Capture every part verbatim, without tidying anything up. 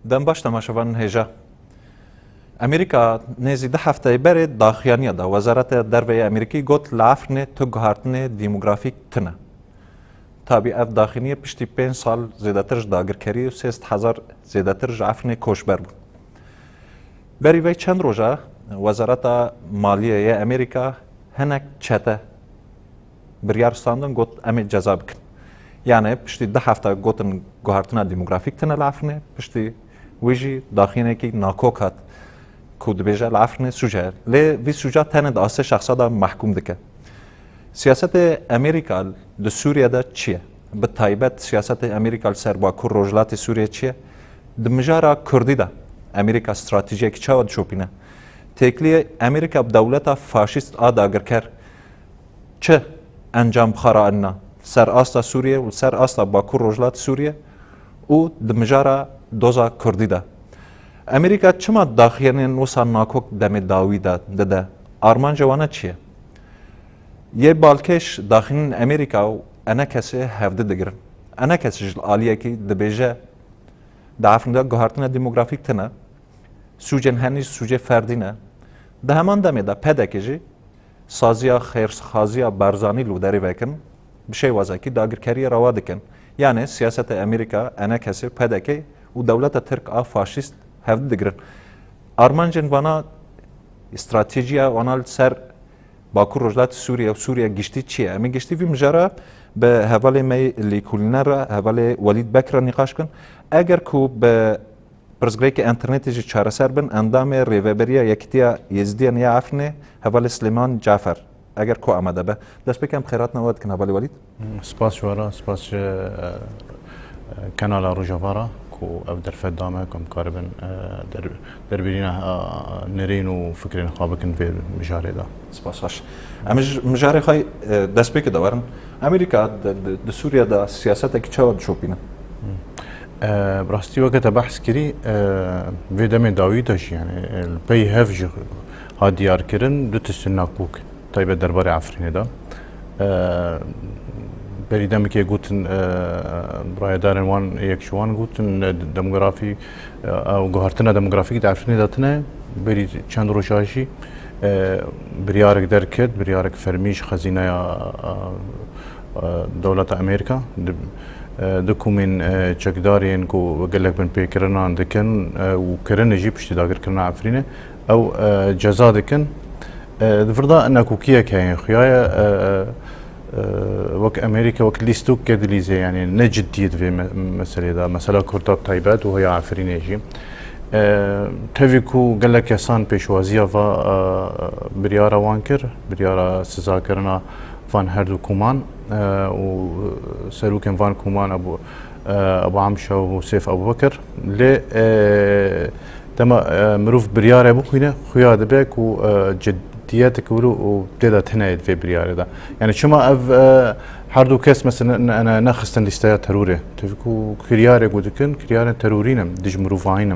Dem baş temaşevanên hêja. Amerîka nêzî du hefteyê berê daxuyaniya da. Wezareta Derve yê Amerîkî got li Efrînê tu guhartinê demografîk tune. Tabî ev daxuyaniyê piştî pênc sal zêdetir ji dagirkerî û sê sed hezar zêdetir ji Efrînê koçber bûn. Berî vê çend roja Wezareta Maliyê yê Amerîka hinek çete biryar standin, got, "Em ê ceza bikin." Yani piştî du hefte gotin guhartina demografîk tine li Efrînê, piştî wî jî daxuyanekî nakok hat ku dibêje li Efrînê sûc heye. Lê vî sûca tenê di astê şexsa de mehkûm dike. Siyasetê Amerîka di Sûriye de çi ye? Bi taybet siyasetê Amerîka li ser Bakur Rojhilatê Sûriye çi ye? Di mijara Kurdî de Amerîka stratejiyekî çawa dişopîne? Têkiliyê Amerîka bi dewleta faşîst a dagirker çi encam bi xwe re anîna ser asta Sûriye û li ser asta Bakur Rojhilat Sûriye û di mijara doza Kurdî de? Amerîka çima daxuyanên wisa nakok demê dawî de dide? Armanca wana çi ye? Yê balkêş daxuyanên Amerîka û enekesê hevdi digirin. Enekesê ji aliyekî dibêje di Efrînê de guhartina demografîk tine, sûcên henî sûcê ferdî ne. Di heman demê de P D K jî saziya xêrxaziya Barzanî li derî vekin, bi şêwazekî dagirkeriyê rewa dikin. Yani siyaseta Amerîka, enekesê, P D K û dewleta Tirk a faşîst hevdi digirin. Armancên vana, stratejiya wana li ser Bakur Rojhilatê Sûriye û Sûriye giştî çi ye? Em ê giştî vî mijara bi hevalê me yê lêkolîner re, hevalê Welîd Bek re nîqaş bikin. Eger ku bi pirsgirêkê înternetê jî çareser bin, endamê Rêveberiya Yekîtiya Êzidiyan ya Efrînê, hevalê Silêman Cafer, eger ku amade be. Destpêkê em xêratina we dikin, hevalê Welîd. Spas ji we re, spas ji, e, e, Kanala Rojava re ku ev derfet da me ku em karibin, e, der-, derbirîna, e, nerîn û fikrên xwe bikin vê mijarê de. Spas, baş. Em ji mijarê xwe, e, destpêkê de werin. Amerîka di, di, di Sûriye de siyasetekî çawa dişopîne? E, bi rastî weke te behs kirî, e, vê demê dawî de jî, yani, e, li pey hev jî hat diyarkirin du tiştin nakok, taybet derbarê Efrînê de. E, berî demekê gotin, e, rayedarên wan, yek ji wan gotin, e, demografî, e, ew guhartina demografîk di Efrînê de tine. Berî çend roja jî, e, biryarek derket, biryarek fermî ji xezîneya, e, e, dewleta Amerîka, di, e, di komên, e, çekdar yên ku gelek binpêkirinan dikin, e, û kirine jî piştî dagirkirina Efrînê, ew, e, ceza dikin. E, di vir de nakokiyek heye, xuya ye, e, e, wek Amerîka, wek lîstok ke dilîze, yani ne ciddiyê di vê me-, meselê de. Mesela Kurda bi taybet û ya Efrînê jî. E, tevî ku gelek kesan pêşwaziya va, e, biryara wan kir, biryara sizakirina van her du koman, e, û serokên van koman Ebu, e, Ebu Amşa û Seyf Ebubekir. Lê, e, dema, e, mirov biryare bixwîne, xuya dibe ku, e, ciddiyetek wilo û tê de tune yê di vê biryarê de. Yani çima ev, e, her du kes mesela ne, ne, nexistin lîsteya terorê? Tevî ku kiryarê ku dikin, kiryarên terorî ne, dij mirovahî ne.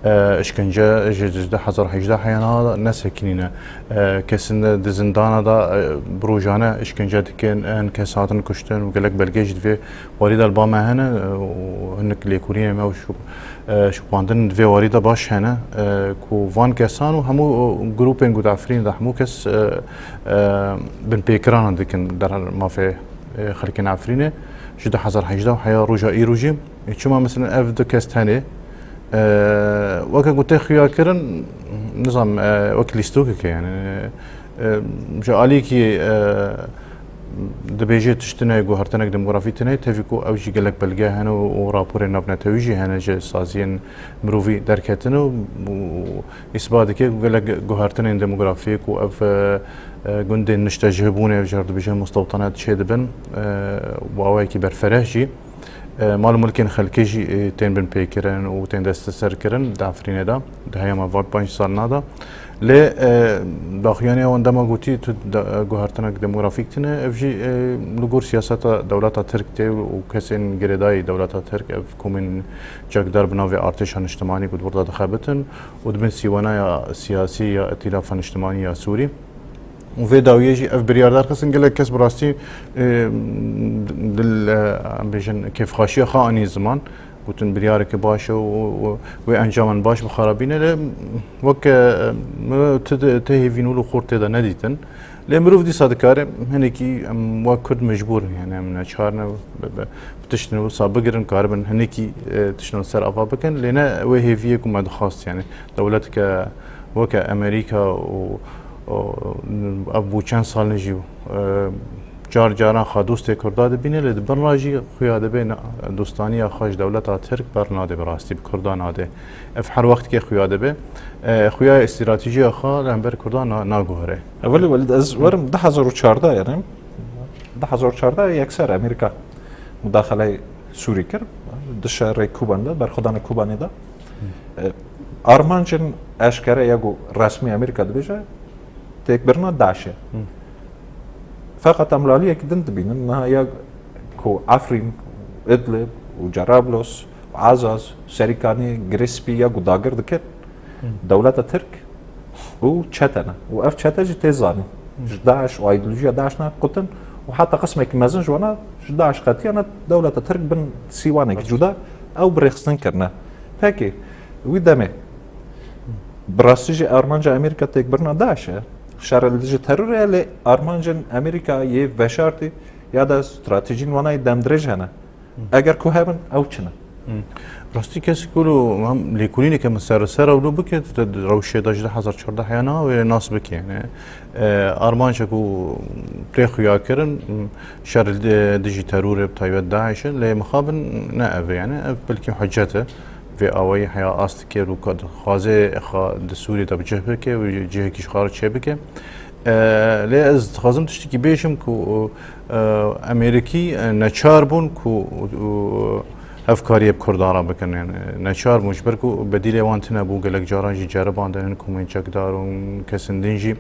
E, îşkence ji, ji du hezar hejdeh heya niha nesekinîne. E, kesin di zindana de, e, bi rojane îşkence dikin, en kes hatin kuştin û gelek belge jî di vê warî de li ba me hene, e, û hinek lêkolînên me û şo-, e, şopandin di vê warî de baş hene, e, ku van kesan û hemû, e, grûpên ku di Efrînê de hemû kes, e, e, binpêkirana dikin derheq mafê, e, xelkên Efrînê ji du hezar hejdeh û heya roja îro jî. E, çima mesela ev du kes tenê, e, weke ku tê xuya kirin, nizam, e, wek lîstokek e, yani, e, ji alîkî, e, dibêje tiştine guhertinek demografî tine, tevî ku ew jî gelek belge hene û, û raporên navnetewî jî hene ji saziyên mirovî derketine û, û îsbat dike ku gelek guhertinên demografî ku ev, e, e, gundên niştecihbûnê, ev jî dibêjin mustewtenet çêdibin, e, bi awayekî berfereh jî. E, mal û milkên xelkê jî, e, tên binpêkirin û tên desteserkirin di Efrînê de, di heyama van pênc salina de. Lê, e, daxuyaniya wan dema gotî tu de-, guhertinek demografîk tine, ev jî, e, li gor siyaseta dewleta Tirk tê û kesên girêdayî dewleta Tirk ev komên çekdar bi navê artêşa niştimanî ku di wir de dixebitin û di bin sîwanaya siyasî ya Îtîlafa Niştimanî ya Sûrî. Û vê dawiyê jî ev biryar derxistin, gelek kes bi rastî, e, dil, e, em bêjin kêfxaşiya xwe anî ziman. Gotin biryareke baş e û, û, û wê encaman baş bixarabîne, lê weke, e, tu, tu hêvîn û xort tê de nedîtin. Lê mirov dîsa dikare hinekî, em, wek Kurd mecbûr in, yani em neçar ne bi, bi, bi tiştên wisa bigirin, karibin hinekî, e, tiştan ser ava bikin, lê ne wê hêviyê ku me dixwast, yani dewleteke weke Amerîka û, û ev bû çend sal in jî, e, car caran xwe dostê Kurda dibîne, lê di bin re jî xuya dibe na-, dostaniya xwe ji dewleta Tirk bernade, bi rastî bi Kurda nade. Ev her wextikê xuya dibe. E, xuya stratejîya xwe li hember Kurdan na-, naguhere. Evvelî Welîd, ez werim du hezar û çardeh, yani du hezar û çardeh yekser Amerîka mudaxeleyê Sûrî kir. Di şerê Kuban de, berxwedana Kubanê de. E, armancên eşkere ya ku resmî Amerîka dibêje, têkbirina DAIŞ e. Feqet em li aliyekî din dibînin, niha ya ku Efrîn, Idlib û Cerablos û Azaz, Serîkanî, Girê Spî ya ku dagir dikir, dewleta Tirk û çete ne. Û ev çete jî tê zanîn. Ji DAIŞ û îdeolojiya DAIŞ ne qutin û heta qismekî mezin ji wana ji DAIŞ qetiyane, dewleta Tirk bin sîwanekî cuda ew bi rêxistin kirine. Pekî, wî demê bi rastî jî armanca Amerîka têkbirina DAIŞ e. Şer li dijî terorê ye, lê armancên Amerîka yê veşartî ya da stratejîn wana yê demdirêj hene. Eger ku hebin, ew çi ne? Rastî kesî ku em lêkolîneke min ser li ser ewlo bike, tu di rewşê de ji du hezar çardeh ya niha wê nas bike. Yani, e, armanca ku tê xuya kirin, şer li dijî terorê, bi taybet DAIŞ e, lê mixabin ne ev e. Yani ev belkî hicet e. Vê awayî heya astike û ka dixwaze xwe di Sûriyê de bi cih bike û cihekî ji xwe re çêbike. E, lê ez dixwazim tiştekî bêjim ku, e, Amerîkî, e, neçar bûn ku, e, hevkariyê bi Kurdan re bikin. Yani neçar bûn, ji ber ku bedîlê wan tune bû, gelek caran jî ceribandin hin komên çekdar û kesên din jî.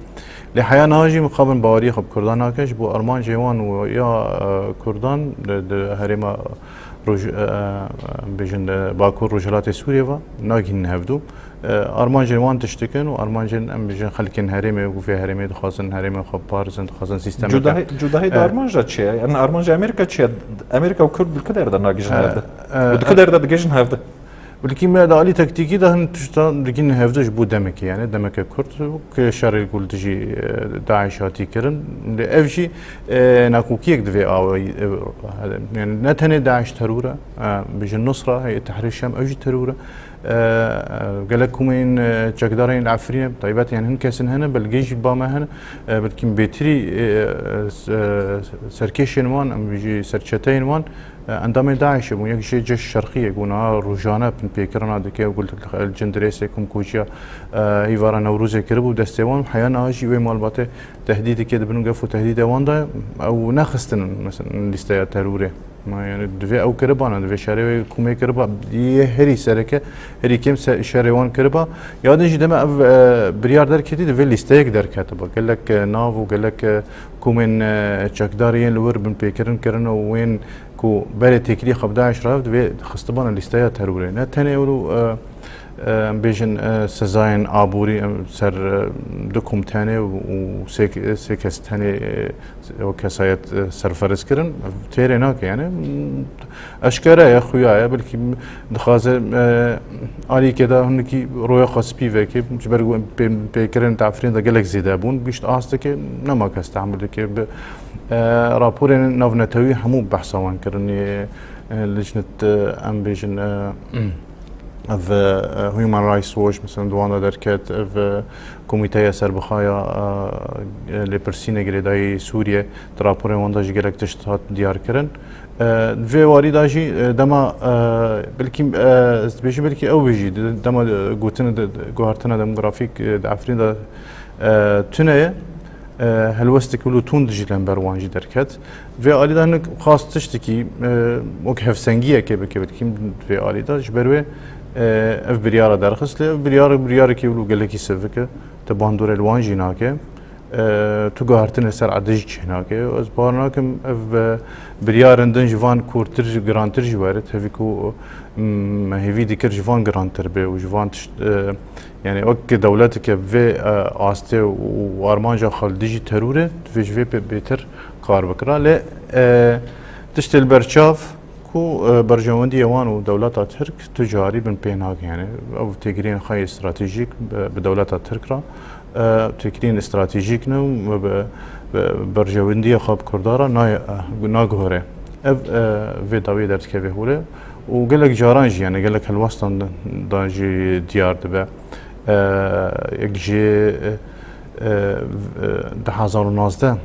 Lê heya niha jî mixabin baweriya xwe bi Kurdan nake, ji bo armancê wan û ya, e, Kurdan di, di herêma Roj-, e, e, bêjin, e, Bakur Rojhilatê Sûriyê ve nagihînin hevdû. E, armancên wan tiştik in û armancên, em bêjin, xelkên herêmê ku vê herêmê dixwazin herêmê xwe biparêzin, dixwazin sîstemeke, cudahî, cudahî di, e, armanca çi ye? Yani armanca Amerîka çi ye? Amerîka û Kurd li ku der de nagihîjin, e, hevdû? E, û di ku der de digihîjin hevdû? Belkî me di alî taktîkî de hin tişta digihînin hevdû ji bo demekê, yani demeke kurt, ku şerê ku li dijî, e, DAIŞ hatî kirin. Lê ev jî, e, nakokiyek di vê awayî, e, yani ne tenê DAIŞ teror e, e, bêjin Nusra, Heyet Tehrîr Şam, ew jî teror e. E, e, gelek komên, e, çekdarên li Efrînê, bi taybet, yani hin kesên hene, belgê jî ba me hene, e, belkî bêtirî, e, e, s-, e, serkêşên wan, em jî serçeteyên wan, e, endamên DAIŞê bûn. Yek jê Ceş Şerqiyê ku niha rojane binpêkirina dike û gul li Cindirêsê komkojiya, e, hîvara Newrozê kiribû destê wan. Heya niha jî wê malbatê tehdîdekê di bin gef û tehdîdê wan de, ew nexistinin mesela lîsteya terorê. Ma, yani, divê ew kiriba, ne, divê şerê wê komê kiriba, yê herî sereke, herî kêm se-, şerê wan kiriba. Ya din jî deme ev, e, biryar derketî, divê lîsteyek derketiba. Gelek, e, nav û gelek, e, komên, e, çekdarî yên li wir binpêkirin kirin û wên ku berê têkilî xwe bi DAIŞ re divê xistibana lîsteya terorê. Ne tenê ew, e, e, em bêjin, e, sezayên aborî, em ser, e, du kom tenê û, û sê, sê kes tenê, e, ew kesayet, e, serferiz kirin, têrê nake, yani, m, eşkere ye, xuya ye, belkî dixwaze, e, alîkê de hinekî roya xwe spî veke, ji ber ku em pê-, pêkirin di Efrînê de gelek zêde bûn, gişt asteke nema kes tehmil dike. Bi, e, raporên navnetewî hemû behsa wan kirin, e, e, lijnet, e, em bêjin, e, ev, e, Human Rights Watch, mesela, di wan de derket, ev, e, Komîteya Serbixwe ya, e, Lêpirsînê Girêdayî Sûriyê di raporên wan de jî gelek tişt hat diyar kirin. E, di vê warî de jî, e, dema, e, belkî, e, ez dibêjim, belkî ew bê jî, di-, dema, e, gotin, di-, di-, guhertina demografîk, e, di Efrînê de, e, tune ye. E, helwestek wilo tund jî li hember wan jî derket. Vê alî de hinek xas tiştekî, e, wek hevsengiyekê bike, belkî vê alî de ji ber wê, e, ev biryara derxist, lê ev biryar, biryarekî wilo gelekî sivik e. Te bandorê li wan jî nake. E, tu guhertinê ser erdê jî çênake. Ez bawer nakim ev, e, biryarên din ji van kûrtir, ji girantir jî were. Tevî ku, m, me hêvî dikir ji van girantir be û ji van tişt, e, yani wek dewleteke bi vê, e, astê û armanca xwe li dijî terorê, divê ji vê pê bêtir kar bikira. Lê, e, tiştê li ber çav, Ku, e, berjewendiyê wan û dewleta Tirk tu carî bin pê nake, yani ew têkiliyên xwe yê stratejîk bi, bi dewleta Tirk re, e, têkiliyên stratejîk ne û bi, bi berjewendiyê xwe bi Kurda re nayê, e, naguhere. Ev, e, vê dawiyê derdikeve holê û gelek caran jî, yani gelek helwestan de, de jî diyar dibe. E, yek jî, e, e, du hezar û nozdeh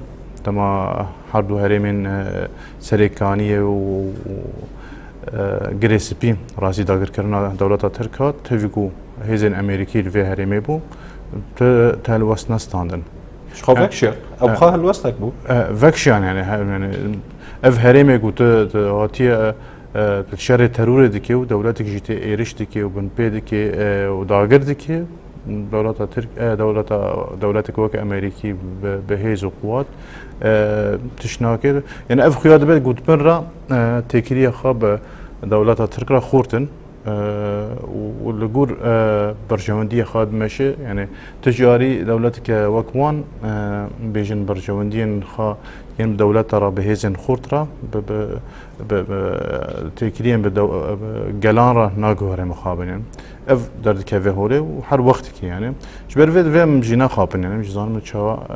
dema her du herêmên, e, Serêkaniyê û, û, e, Girê Spî rastî dagirkirina dewleta Tirk hat, tevî ku hêzên Amerîkî li vê herêmê bû, te, te helwest nestandin. Ji xwe vekşiya. Ew xwe helwestek bû. E, vekşiyan yani, he, yani ev herêmê ku tu, tu hatiye, e, e, tu şerê terorê dike û dewletek jî tê êriş dike û binpê dike, e, û dagir dike, dewleta Tirk, e, dewleta, dewletek weke Amerîkî bi, bi hêz û quwat, e, tişt nake. Yani ev xuya dibe gotbin re, e, têkiliya xwe bi dewleta Tirk re xurtin, e, û, û li gor, e, berjewendiyê xwe dimeşe. Yani tu carî dewleteke wek wan, e, bêjin berjewendiyên xwe yên bi dewleta re, bi hêzên xurt re, bi, bi, bi, bi têkiliyên bi dew-, bi gelan re naguhere mixabin. Ev derdikeve holê û her wextekî yani. Ji ber vê divê em jî nexapin yani, em jî zanin çawa, e,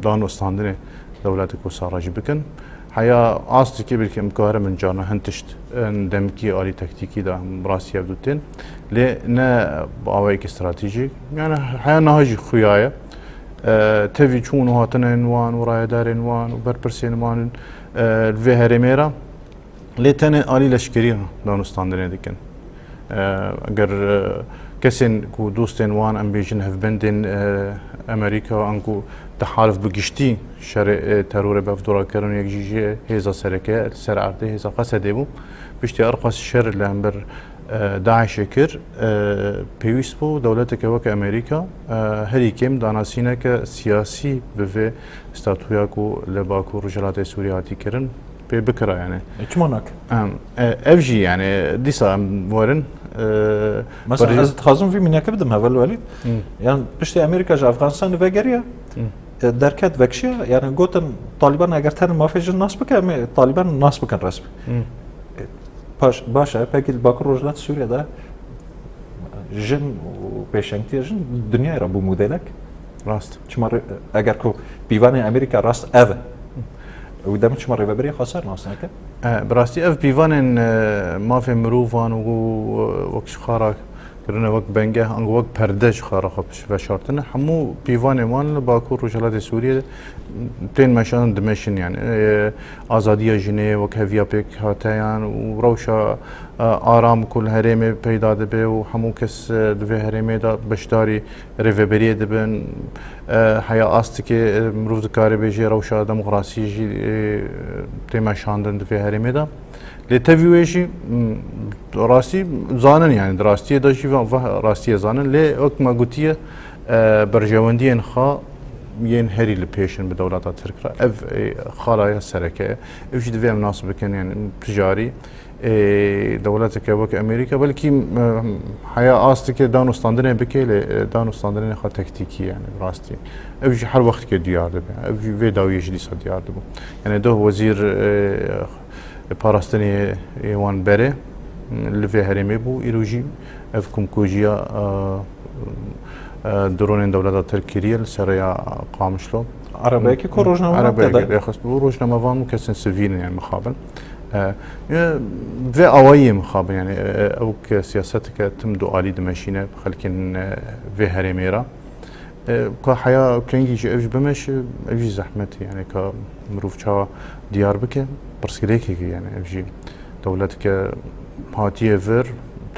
dan û standinê dewletek wisa re jî bikin. Heya astikê belkî em karin carna hin tişt, hin demkî alî taktîkî de em bi rastî ev du tên. Lê ne bi awayekî stratejîk. Yani heya niha jî xuya ye. E, tevî çûn û hatinên wan û rayedarên wan û berpirsên wan, e, li vê herêmê re. Lê tenê alî leşkerî danûstandinê dikin. E, eger, e, kesên ku dostên wan, em bêjin hevbendên, e, Amerîka, an ku tehalif bi giştî şerê, e, terorê bi hevdû re kirin, yek jî jê hêza sereke li ser erdê, hêza Qesedê bû. Piştî Erqas şer li hember, e, DAIŞê kir, e, pêwîst bû dewleteke weke Amerîka, e, herî kêm danasîneke siyasî bi vê statuya ku li Bakur Rojhilatê Sûriyê hatî kirin, pê bikira, yani. E, çima nake? Em, e, ev jî, yani, dîsa em werin, e, Mesela, berî- ez dixwazim vî mîneke bidim heval Welîd. Hı. Yani, piştî Amerîka ji Afganistanê vegeriya, Hı. e, derket vekşiya, yani, gotin, Taliban eger tenê mafê jin nas bike, em ê Taliban nas bikin resmî. Hı. E, paş, baş e, pekî li Bakur Rojhilat Sûriye de jin û pêşengtiya jin dinyayê re bû modelek. Rast. Çima re-, eger ku pîvanê Amerîka rast ev e, ew dem çima rêveberiya xwe ser nas nake? E, bi rastî ev pîvanên, e, mafê mirovan û, e, wek ji xwe re kirine wek bengeh, ango wek perde ji xwe re xwe piş-, veşartine. Hemû pîvanên wan li Bakur Rojhilatê Sûriyê tên meşandin, dimeşin yani. E, azadiya jinê, wekheviya pêkhateyan û rewşa, e, aram ku li herêmê peyda dibe û hemû kes, e, di vê herêmê de beşdarî rêveberiyê dibin. E, heya astikê, e, mirov dikare bêje rewşa demokrasiyê jî, e, tê meşandin di vê herêmê de. Lê tevî wê jî, m, rastî zanin, yani di rastiyê de jî va, va rastiyê zanin. Lê wek me gotiye, e, berjewendiyên xwe yên herî li pêş in bi dewleta Tirk re. Ev, e, xala ya sereke ye. Ev jî divê em nas bikin, yani tu carî, e, dewleteke wek Amerîka, belkî, e, heya astikê danûstandinê bike, lê, e, danûstandinê xwe tektîkî, yani rastî. Ev jî her wextekê diyar dibe. Ev jî vê dawiyê jî dîsa diyar dibû. Yani doh wezîr, e, parastinê ê wan berê, li vê herêmê bû. Îro jî ev komkujiya, e, e, dronên dewleta Tirk kiriye li ser rêya Qamişlo. Erebeyekî ku rojnamevan Erebeyekî tê de. Rêxist bû, rojnamevan û kesên sivîl in, yani mixabin. E, e, vê awayî yê mixabin, yani, e, ew ke siyaseteke tim dualî dimeşîne bi xelkên, e, vê herêmê re. E, ka heya kengî jî ev jî bimeşe, ev jî zehmet e, yani ka mirov çawa diyar bike, pirsgirêkekê, yani ev jî dewleteke hatiye vir,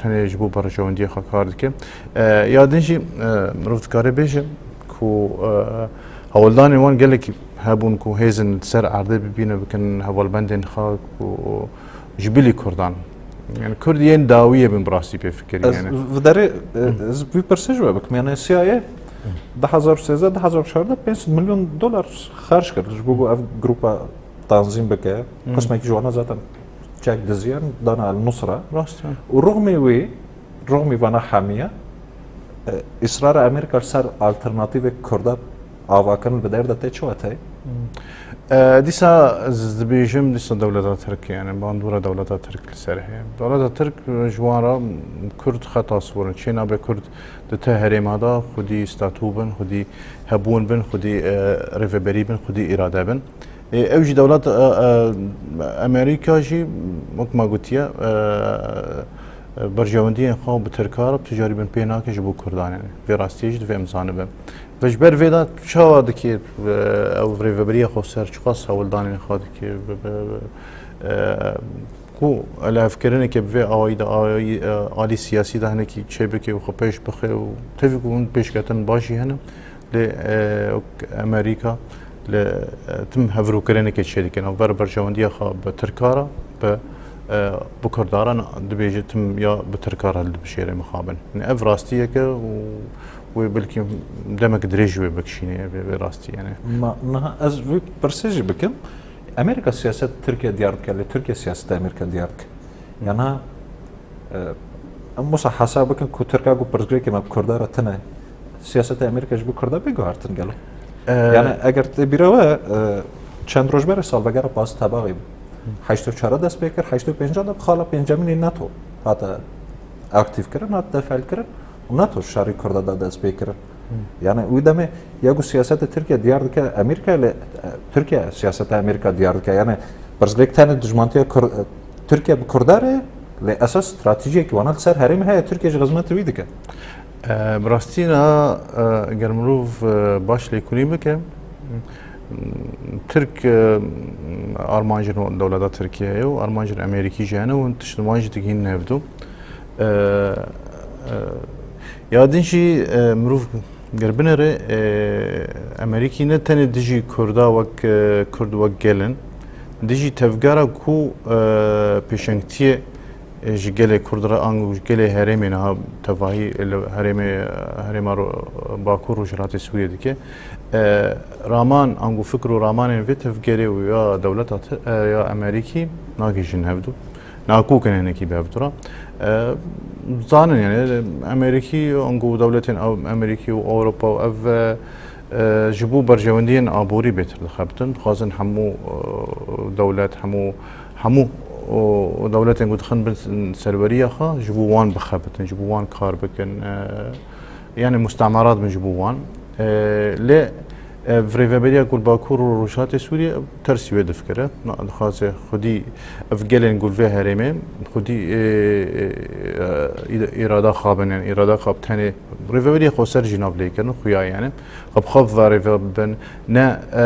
tenê ji bo berjewendiya xwe kar dike. E, ya din jî, e, mirov dikare bêje ku, e, hewldanên wan gelekî hebûn ku hêzin li ser erdê bibîne bikin hevalbendên xwe ku ji bilî Kurdan. Yani Kurd yên dawiyê bin bi rastî pê fikirî, Ez yani. Vê derê, e, Hı. ez vî pirsê ji we bikim. Yani C I A du hezar û sêzdeh, du hezar û çardeh pênc sed milyon dolar xerc kir. Ji bo ku ev grupa tanzîm bike. Hı. Qismekî ji wana zaten çek diziyan, dana El Nusra. Rast e. Û rixmê wê, rixmê vana hemiya, e, îsrara Amerîka li ser alternatîvê Kurda avakirin bi der de tê çi wate? E, dîsa ez dibêjim, dîsa dewleta Tirk, yani bandora dewleta Tirk li ser heye. Dewleta Tirk, e, ji wan re Kurd xeta sor in. Çê nabe Kurd di te herêma de xwedî statû bin, xwedî hebûn bin, xwedî, e, rêveberî bin, xwedî îrade bin. E, ew jî dewlet, e, e, Amerîka jî, wek me gotiye, e, e, berjewendiyên xwe bi Tirka re tu carî bin pê nake ji bo Kurdan, yani. Vê rastiyê jî divê em zanibe. Ve ji ber vê de çawa dikê, e, ew rêveberiya xweser, çiqas hewldanên xwe dikê, bi, bi, bi, e, ku lihevkirineke bi vê awayî de, awayî, e, alî siyasî de hinekî çêbike û xwe pêş bixe û tevî ku hûn pêşketin baş jî hene, lê, e, wek Amerîka li, e, tim hevrûkirineke çêdikin. Ew ber berjewendiya xwe bi Tirka re, bi, e, bi Kurda re dibêje tim ya bi Tirka re dibijêre mixabin. Yani ev rastiyeke û wê belkî demek dirêj wê bikişîne, vê, vê rastî yani. Ma, niha ez vê pirsê jî bikim. Amerîka siyaset Tirkiye diyar dike, lê Tirkiye siyaset Amerîka diyar dike. Yana, e, em wisa hesab bikin ku Tirka ku pirsgirêkê me bi Kurda re tune, siyaseta Amerîka ji bo Kurda bê guhertin gelo? E, Yani eger tê bîra we, e, çend roj berê salvegera Paz Tebaxê bû. Heşt û çar dest pê kir, heşt û pênc de bi xala pêncemînê NATO hate aktîf kirin, hate tefel kirin û NATO şerî Kurda da dest pê kirin. Yani wî demê ya ku siyaseta Tirkiye diyar dike Amerîka lê, e, Tirkiye siyaseta Amerîka diyar dike. Yani pirsgirêk tenê dijmantiya Kur-, e, Tirkiye bi Kurda re lê esas stratejiyekî wana li ser herêmê heye, Tirkiye ji xizmetê wî dike. E, bi rastî niha, e, ger mirov, e, baş lêkolîn bike, Tirk, e, armancên dewleta Tirkiye ye û armancên Amerîkî jî hene û tişt wan jî digihînin hevdu. E, e, ya din jî, e, mirov ger binêre, e, Amerîkî ne tenê dijî Kurda wek, e, Kurd wek gel in, dijî tevgera ku, e, pêşengtiyê, e, ji gelê Kurd re ango ji gelê herêmê niha tevahî li herêmê, herêma ro-, Bakur Rojhilatê Sûriyê dike. E, raman ango fikr û ramanên vê tevgerê û ya dewleta Ti-, e, ya Amerîkî nagihîjin hevdu. Nakokine hinekî bi hevdu re. E, zanin yani Amerîkî ango dewletên Aw-, Amerîkî û Ewropa û ev, e, e, ji bo berjewendiyên aborî bêtir dixebitin. Dixwazin hemû, e, dewlet, hemû, hemû, o, dewletên ku dixin bin serweriya xwe ji bo wan bixebitin, ji bo wan kar bikin. E, yani mustemerat bin ji bo wan. E, lê, e, rêveberiya ku li Bakur û Rojhilatê Sûriyê tersî wê difikire. Na, dixwaze xwedî ev gelên ku li vê herêmê xwedî, e, e, e, îrada xwe bin, yani îrada xwe bi tenê rêveberiya xweser jî nav lê kirin, xuya yani. Xwe bi xwe ve rêve bin, ne, e,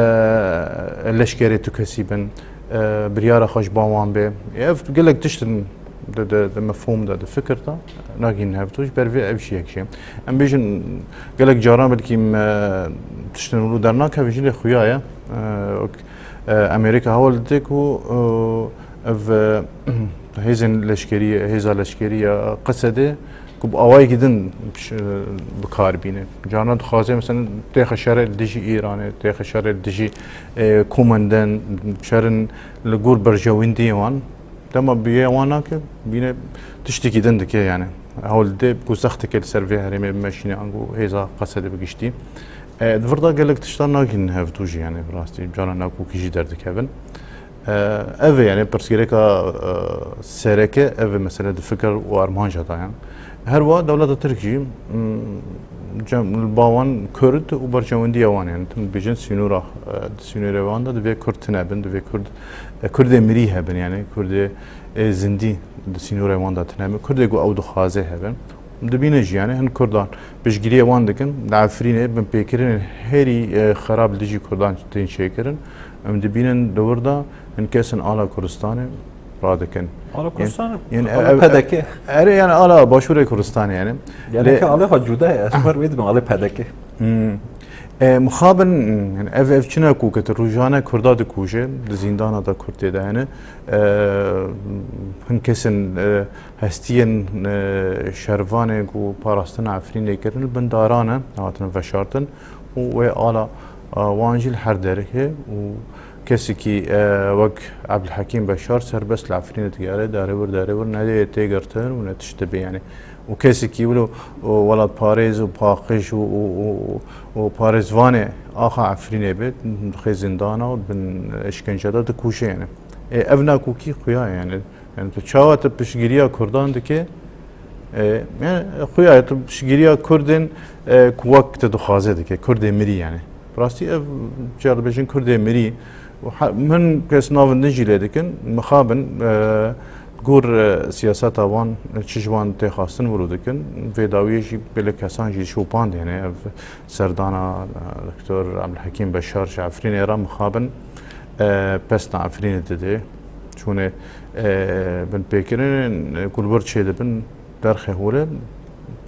leşkerê tu kesî bin, e, biryara xwe ji ba wan bê. Ev gelek tişt in di, di, di mefhûm de, di fikir de, nagihînin hevdu, ji ber vê ev jî yek jî. Em bêjin, gelek caran belkî me tiştên wilo dernakevin jî lê xuya ye. E, wek, e, Amerîka hewl dide ku, e, ev, e, hêzên leşkerî, hêza leşkerî ya Qesedê ku bi awayekî din piş-, bi kar bîne. Carna dixwaze, mesela, têxe şerê li dijî Îranê, têxe şerê li dijî, e, komendên, şerin li gor berjewendiyê wan. Dema bi yê wan nake, bîne tiştekî din dike, yani. Hewl dide ku zexteke li ser vê herêmê bimeşîne, ango hêza Qesedê bi giştî. E, di vir de gelek tiştan nagihînin hevdu jî, yani, bi rastî, carna nakokî jî derdikevin. E, ev e, yani, pirsgirêka, e, sereke, ev e mesele di fikir û armanca de, yani. Her wiha dewleta Tirk jî, m, cem-, li ba wan Kurd û berjewendiya wan, yani, tim dibêjin sînora, e, di sînorê wan de divê Kurd tune bin, divê Kurd, e, Kurdê mirî hebin, yani, Kurdê, e, zindî di sînorê wan de tune bin, Kurdê ku ew dixwaze hebin. Dibîne jî, yani, hin Kurdan piştgiriyê wan dikin, li Efrînê binpêkirinên herî, e, xerab li dijî Kurdan tên çêkirin. Em dibînin di wir de hin kesên ala Kurdistanê radikin. Ala Kurdistanê, Yên, ala ev, P D K. Erê, yani, ala Başûrê Kurdistanê, yani. Yani Lê ke alê xwe cuda ye, ez xwe wê dibim, alê P D K. Hmm. E, mixabin, yani, ev, ev çi nakokî ye, rojane Kurda dikuje, di zîndana de Kurd tê de hene. E, hin kesên, e, hestiyên, e, şervanê ku parastina Efrînê kirin, li bin daran e, hatine veşartin û wê ala, e, wan jî li her derê û Kesekî, e, wek Ebdulhekîm Beşar serbest li Efrînê digere, derewir derewir ne lê tê girtin û ne tişt dibe, yani. Û kesekî wilo, û welatparêz û paqij û, û, û, û parêzvanê axa Efrînê be, dixê zindana û bin eşkence de dikuje, yani. E, ev nakokî xuya, yani. Yani tu çawa tu piştgiriya Kurdan dike, e, yani xuya tu piştgiriya Kurdên, e, ku wek tu dixwaze dike, Kurdê mirî yani. Bi rastî ev, car dibêjin Kurdê mirî. Û ha-, min kes navin din jî lê dikin, mixabin, e, gor, e, siyaseta wan, çi ji wan tê xwestin wilo dikin. Vê dawiyê jî belê kesan jî şopand, yani ev serdana, e, Doktor Ebdulhekîm Beşar ji Efrînê re mixabin, e, pesna Efrînê dide. Çûnê, e, binpêkirinên, e, ku li wir çêdibin derxê holê.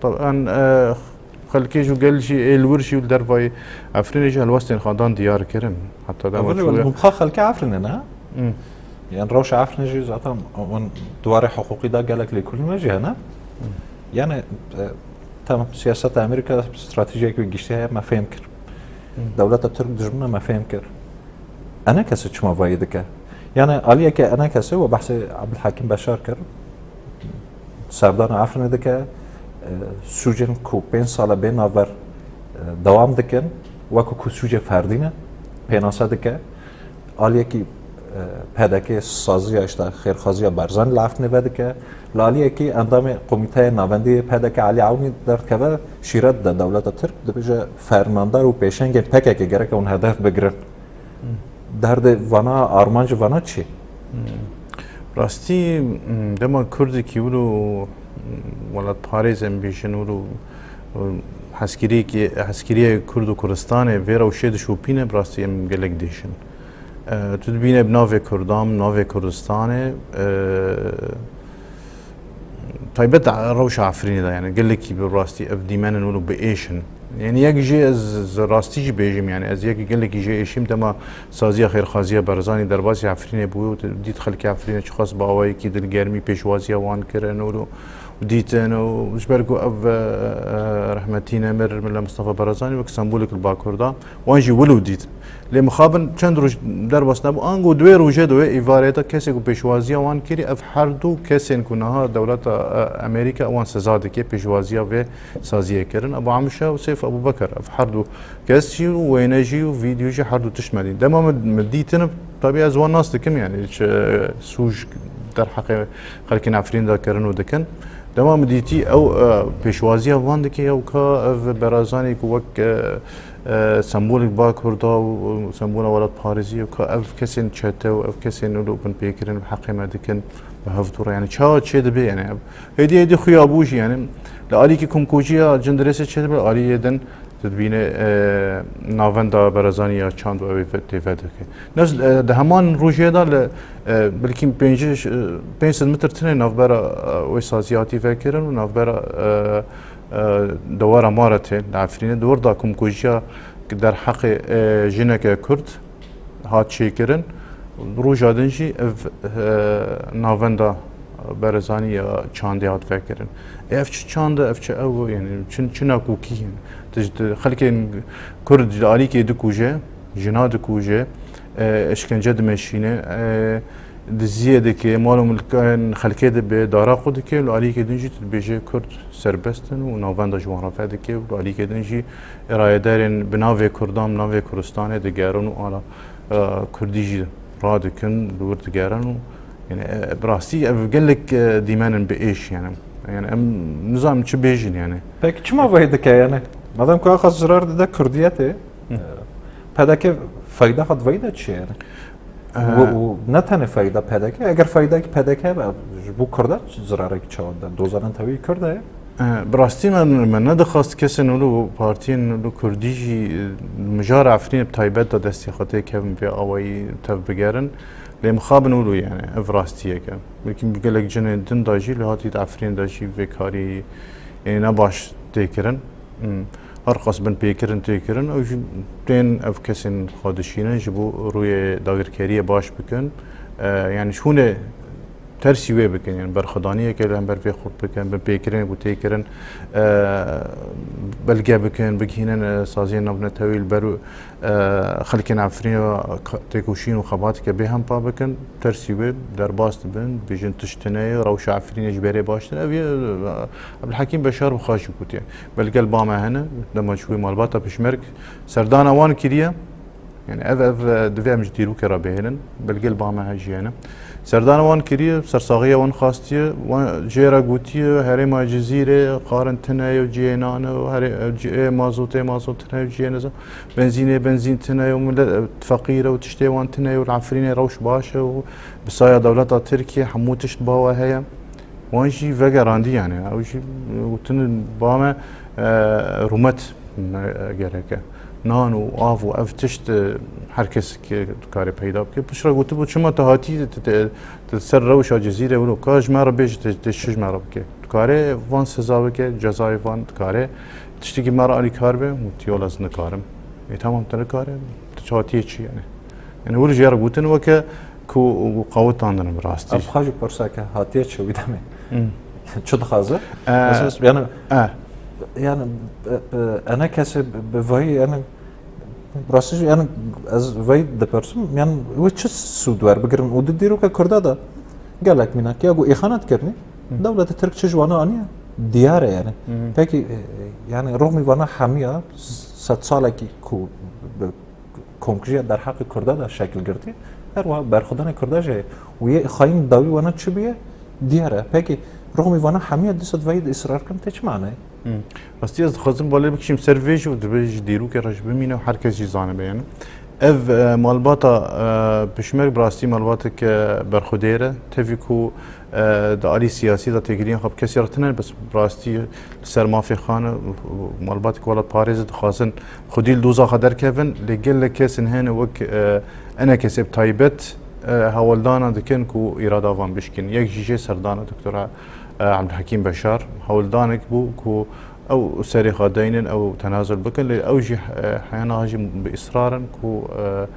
Taban, e, xelkê jî û gel jî ê li wir jî û li dervayî Efrînê jî helwestên xwe dan diyar kirin. Heta dema Ev çûye. Hûn xwe xelkê Efrînê ne? Hmm. Yan rewşa Efrînê jî zaten hûn di warê hiqûqî de gelek lêkolîn we jî hene. Hmm. Yani, e, tamam, siyaseta Amerîka, stratejiyek wê giştî heye, me fêm kir. Hmm. Dewleta Tirk dijmin e, me fêm kir. Enekese çima vayî dike? Yani aliyeke Enekese we behsê Ebdulhekîm Beşar kir. Serdana Efrînê dike, e, sûcên ku pênc sal e bê navber, e, dewam dikin, wekî ku sûcê ferdî ne, pênase dike. Aliyekî, e, P D K saziya, işte, xêrxwaziya Barzanî li Efrînê vedike. Li aliyekî endamê Komîteya Navendî yê P D K Elî Ewnî derdikeve, şîret dide dewleta Tirk, dibêje fermandar û pêşengên P K K gerek hûn hedef bigirin. Derdê vana, armancê vana çi? Hmm. Rastî, hmm, dema Kurdekî wilo, hmm, welatparêz em bêjin wilo, hmm, heskiriyekî, heskiriye Kurd û Kurdistanê vê rewşê dişopîne, bi rastî em gelek dêşin. E, tu dibîne bi navê Kurdan, bi navê Kurdistanê, e, Taybet rewşa Efrînê de, yani, gelekî bi rastî ev dîmenên wilo bi êş in. Yani, yek jê ez, ez rastî jî bêjim, yani, ez yek gelekî jê êşîm dema saziya xêrxwaziya Barzanî derbasî Efrînê bû, dît xelkê Efrînê çiqas bi awayekî dilgermî pêşwaziya wan kirin û dîtin û ji ber ku ev, e, e, rehmetî nemir Milla Mustafa Barzanî wek sembolek li Bakur da, wan jî wilo dît. Lê mixabin çend roj derbas nebû. Ango di wê rojê de wê îvareta kesê ku pêşwaziya wan kirî, ev her du kesên ku niha dewleta, e, Amerîka wan seza dike, pêşwaziya vê saziyê kirin, Ebu Amşa û Seyf Ebu Bekir. Ev her du kes jî û wêne jî û vîdeo jî her du tişt me dîn. Dema min, min dîtin, tabî ez wan nas dikim, yani, çi sûc derheqê xelkên Efrîn de kirin û dikin. Dema min dîtî ew, e, pêşwaziya van dike, ew ka ev Barzanî ku wek, e, e, sembolek Bakur da û, û sembola welatparêzî, ew ka ev kesên çete û ev kesên wilo binpêkirin bi heqê me dikin, bi hevdû re. Yani çawa çê dibe, yani hêdî hêdî xuya bû jî, yani li alîkî komkujiya Cindirêsê çê dibe, li aliyê din tu dibîne, e, navenda Barzanî ya çand û ew ê ve-, tê vedike. Nefs, e, di heman rojê de li, e, belkî pênc, e, pênc sed metr tine navbera, e, wê sazî hatî vekirin û navbera, e, e, dewara Maretê li Efrînê di wir de komkujiya derheqê, e, jineke Kurd hat çêkirin. Roja din jî ev, e, navenda Barzanî ya çandê hat vekirin. Ev çi çand e, ev çi ew, yani çi, çi nakokî, yani. Tu ji, tu xelkên Kurd ji alîkê dikuje, jina dikuje, e, eşkence dimeşîne, e, diziyê dike, mal û milkên xelkê dibe, dara xwe dike, li alîkê din jî tu dibêje Kurd serbest in û navenda ji wan re vedike û li alîkê din jî rayedarên bi navê Kurdan, bi navê Kurdistanê digerin û ala, e, Kurdî jî radikin, li wir digerin û, yani, e, bi rastî ev gelek, e, dîmen in bi êş, yani. Yani em nizanim çi bêjin, yani. Peki çima vayî dike, yani? Madem ku axa zirar dide Kurdiyetê, Hı. e, P D K fayda xwe di vayî de çi ye, yani? E, Û, û ne tenê fayda P D K, eger faydayekî P D K be, ji bo Kurda zirarekî çawa dide? Dozanan tevî Kurd e? E, bi rastî me, me nedixwest kesên wilo, partiyên wilo Kurdî jî, e, mijara Efrînê bi taybet de destê xwe tê kevin vê awayî tev bigerin. Lê mixabin wilo, yani, ev rastiyek e. Belkî bi gelek cinên din de jî, li hatî di Efrînê de jî vê karî, yani, ne baş tê kirin. Hmm. Her qas binpêkirin tê kirin, ew jî tên ev kesên xwe dişînin ji bo rûyê dagirkeriyê baş bikin. E, yani, ji hûnê tersî wê bikin, yani berxwedaniyeke li hember vê xurt bikin, binpêkirinê ku tê kirin, e, belge bikin, bigihînin, e, saziyên navnetewî li ber û, e, xelkên Efrînê ka-, têkoşîn û xebateke bêhempa bikin, tersî wê derbas dibin, bêjin tişt tune ye, rewşa Efrînê ji berê baştir. Ev yê, e, Ebdulhekîm Beşar bi xwe jî gotiye. Belge li ba me hene, dema ji wê malbata pişmerg serdana wan kiriye. Yani ev, ev, e, divê em ji dîrokê re bihêlin. Belgê li ba me hejiyene. Serdana wan kiriye, sersaxiya wan xastiye, wan jê re gotiye, herêma Cizîrê, xwarin tune ye û cihê nan e û herê-, e, cihê mazotê, mazot tune ye û cihê neza-, benzînê, benzîn tune ye û millet, e, feqîr e û tiştê wan tune ye û li Efrînê rewş baş e û bi saya dewleta Tirkiye hemû tişt ba we heye. Wan jî vegerandî yani. Ew jî gotin ba me, e, rûmet me gereke. Nan û av û ev tişt, e, her kes ke dikare peyda bike. Piştre gotibû, çima tu hatî, tu, tu, tu ser rewşa Cizîrê wilo ka ji me re bêje, tu, tu çi ji me re bike? Dikare van seza bike, cezayê van dikare tiştekî me re alîkar be? Gotiye, wela ez nikarim. E, tamam, tu nikare, tu hatiyê çi yani? Yani wilo jê re gotin weke ku qawitandin bi rastî. Ev xwe jî pirseke hatiye çi wî demê? Hmm. Çi dixwaze? E, Esas, yani, e. Yani, e, e, ene kesê bi, bi vayî, yani, rastî jî, yani, ez vayî dipirsim, yani, wê çi sûd werbigirin? Û di dîroka Kurda de gelek mînak ya ku îxanet kirinî, Hı. dewleta Tirk çi ji wana aniye? Diyar e, yani. Hı. Pekî, e, yani, rixmî vana hemiya sed salekî ku bi komkujiya derheqê Kurda de şekil girtî, her wiha berxwedanê Kurda jî heye. Û yê xayîn dawî wana çi bûye, diyar e. Pekî, rixmî vana hemiya dîsa divayî de îsrar kirin tê çi manayê? Hmm. Rastî ez dixwazim balê bikişîm ser vê jî û divê ji dîrokê re jî bimîne û her kes jî zanibe yani. Ev, e, malbata, e, pişmerg bi rastî malbatek, e, berxwedêr e. Tevî ku, e, di alî siyasî de têgiriyan xwe bi kesî re tine, bes bi rastî li ser mafê xwe ne, malbatek welatparêz e, dixwazin xwedî li doza xwe derkevin, lê gelek kesên hene wek, e, ene kesê bi taybet, e, hewldana dikin ku îrada van bişkin. Yek jî jê serdana Doktora, e, Ebdulhekîm Beşar hewldanek bû ku ew serê xwe deynin, ew tenazul bikin, lê ew jî, e, heyana jî bi îsrar in ku, e,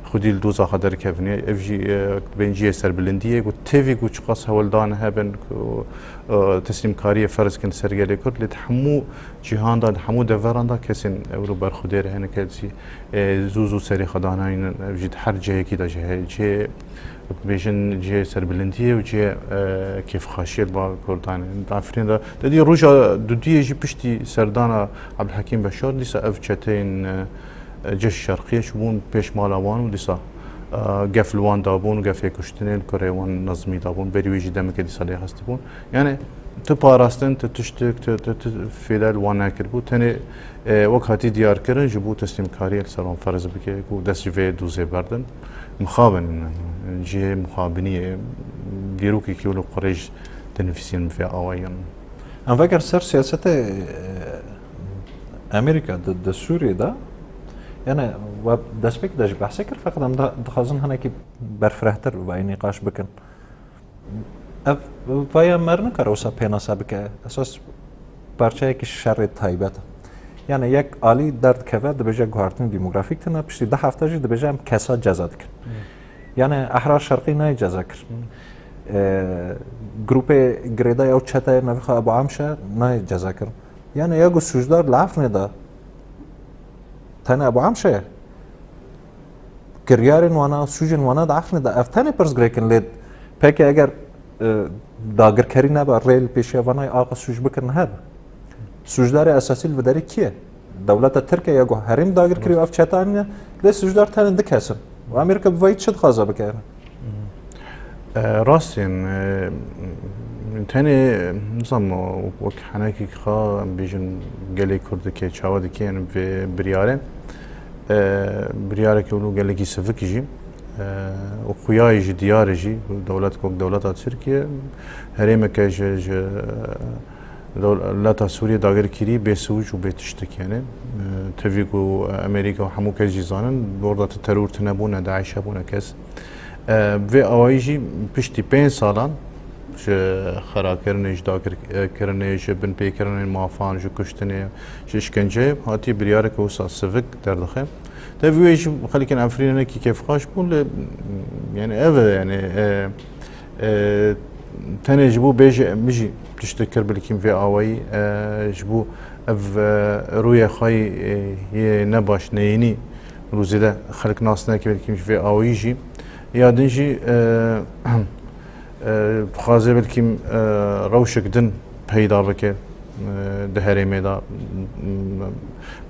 xwedî li doza xwe derkevin. Ev jî, e, bên cihê serbilindiyê ku tevî ku çiqas hewldan hebin ku, e, teslîmkariyê ferz kin ser gelê Kurd, lê di hemû cîhan de, di hemû deveran de kesên ewro berxwedêr hene, kesî, e, zû zû serê xwe danaynin. Ev jî di her cihekî de jî heye. Cihê, bêjin cihê serbilindiyê û cihê, e, kêfxweşiyê li ba Kurdan e. Di Efrînê de, te dî roja dudiyê jî piştî serdana Ebdulhekîm Beşar, dîsa ev çeteyên, e, Ceyş Şerqiyê çûbûn pêş mala wan û dîsa, e, gef li wan dabûn, gefê kuştinê li kurê wan Nezmî dabûn. Berî wê jî demeke dîsa lê hestibûn. Yani tu parastin, tu tiştik, tu, tu, tu fêde li wan nekiribû. Tenê, e, wek hatî diyarkirin, ji bo teslîmkariyê li ser wan ferz bike ku dest ji vê dozê berdin. Mixabin, cihê mixabiniyê, dîrokekî wilo qurêj dinivîsîn bi vê awayî. Em veger ser siyasetê, e, Amerîka di, di Sûriyê de, yani, we destpêkê de jî behsê kir, feqet em da, dixwazin hinekî berfirehtir vayî nîqaş bikin. Ev vaya me re nikare wisa pênase bike. Esas parçeyekî şerê taybet e. Yani, yek alî derdikeve, dibêje guhertin demografîk tune, piştî du hefte jî dibêje em kesa ceza dikin. Hmm. Yani, Ehrar Şerqî nayê ceza kir. Hmm. E, grûpê girêdayî ew çeteyê navê xwe Ebu Amşe nayê ceza kir. Yani, ya ku sûcdar li Efrînê de tenê Ebu Amşe ye. Kiryarên wana, sûcên wana di Efrînê de ev tenê pirsgirêk in, lê pekê eger, e, dagirkerî nebe, rê li pêşiya vana ye, axa sûc bikirin hebe. Sûcdarê esasî li vê derê kî ye? Dewleta Tirk e ya ku herêm dagir kiriye û ev çete anîne, lê sûcdar tenê du kes in. Û Amerîka bi vayî çi dixwaze bike? E, rast in, e, tenê, nizam, wek henekî xwe em bêjin gelê Kurd dike, çawa dike, yani vê biryarê. E, biryareke wilo gelekî sivik jî, e, û xuyayê jî diyar e jî, dewlet wek dewleta Tirkiye, herêmeke ji, ji, Dewleta Sûriyê dagirkirî bê sûc û bê tiştik, yani, e, tevî ku Amerîka û hemû kes jî zanin, orada ti teror tune bûne, DAIŞ hebûne kes. E, vê awayî jî piştî pênc salan ji xerakirinê, ji dagirkirinê, ji binpêkirinên mafan, ji kuştinê, ji îşkenceyê hatiye biryareke wisa sivik derdixe. Tevî wê jî xelkên Efrînê hinekî kêfxweş bûn, lê, yani, ev e, yani, e, e, Tenê ji bo bêje min jî tiştek kir bilkîm vê awayî, e, ji bo ev, e, rûyê xwe yê, e, yê nebaş, neyînî, rû zêde xelk nas neke bilkîm ji vê awayî jî. Ya din jî, e, e, dixwaze bilkîm, e, rewşek din peyda bike, e, di herêmê de.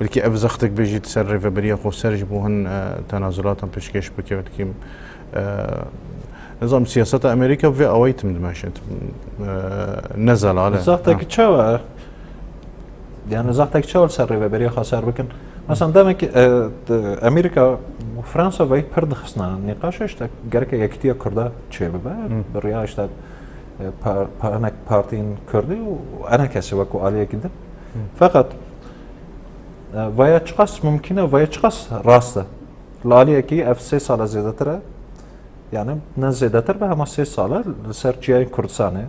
Bilkî ev zextek bê jî di ser rêveberiya xweser ji bo hin, e, tenazulatan pêşkêş bike bilkîm. E, nizam siyaseta Amerîka vê awayî tim dimeşin. E, ne zelal e. Zextek çawa? Yani zextek çawa li ser rêveberiya xweser bikin? Mesela demek, e, de, Amerîka û Fransa veyî pir dixistina nîqaşa işte gereke yekitiya Kurda çêbibe. Hı. Bi riya işte, e, par-, pa-, enek partiyên Kurdî û enekesî wekû aliyekî din. Hı. Feqet, e, vaya çiqas mumkîn e, vaya çiqas rast e. Li aliyekî ev sê sala zêdetir e. Yani ne zêdetir be hema sê sal e li ser çiyayên Kurdistanê.